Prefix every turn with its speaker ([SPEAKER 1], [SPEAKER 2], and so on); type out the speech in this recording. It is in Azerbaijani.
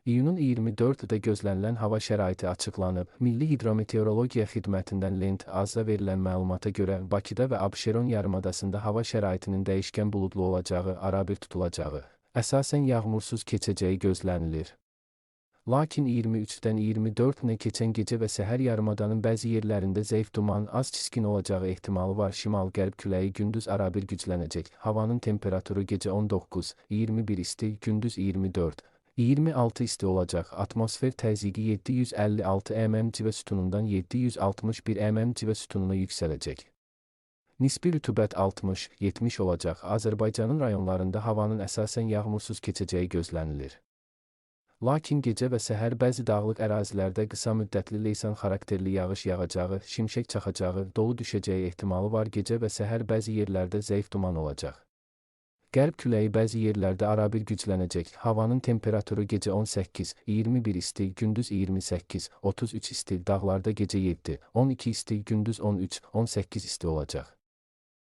[SPEAKER 1] İyunun 24-də gözlənilən hava şəraiti açıqlanıb. Milli Hidrometeorologiya Xidmətindən Lent Az-a verilən məlumata görə Bakıda və Abşeron yarımadasında hava şəraitinin dəyişkən buludlu olacağı, arabir tutulacağı, əsasən yağmursuz keçəcəyi gözlənilir. Lakin 23-dən 24-nə keçən gecə və səhər yarımadanın bəzi yerlərində zəif duman, az çiskin olacağı ehtimalı var. Şimal-qərb küləyi gündüz arabir güclənəcək. Havanın temperaturu gecə 19, 21 isti, gündüz 24, 26 isti olacaq. Atmosfer təzyiqi 756 mm civə sütunundan 761 mm civə sütununa yüksələcək. Nisbi rütubət 60-70 olacaq. Azərbaycanın rayonlarında havanın əsasən yağmursuz keçəcəyi gözlənilir. Lakin gecə və səhər bəzi dağlıq ərazilərdə qısa müddətli leysan xarakterli yağış yağacağı, şimşək çaxacağı, dolu düşəcəyi ehtimalı var. Gecə və səhər bəzi yerlərdə zəif duman olacaq. Qərb küləyi bəzi yerlərdə arabir güclənəcək. Havanın temperaturu gecə 18, 21 isti, gündüz 28, 33 isti, dağlarda gecə 7, 12 isti, gündüz 13, 18 isti olacaq.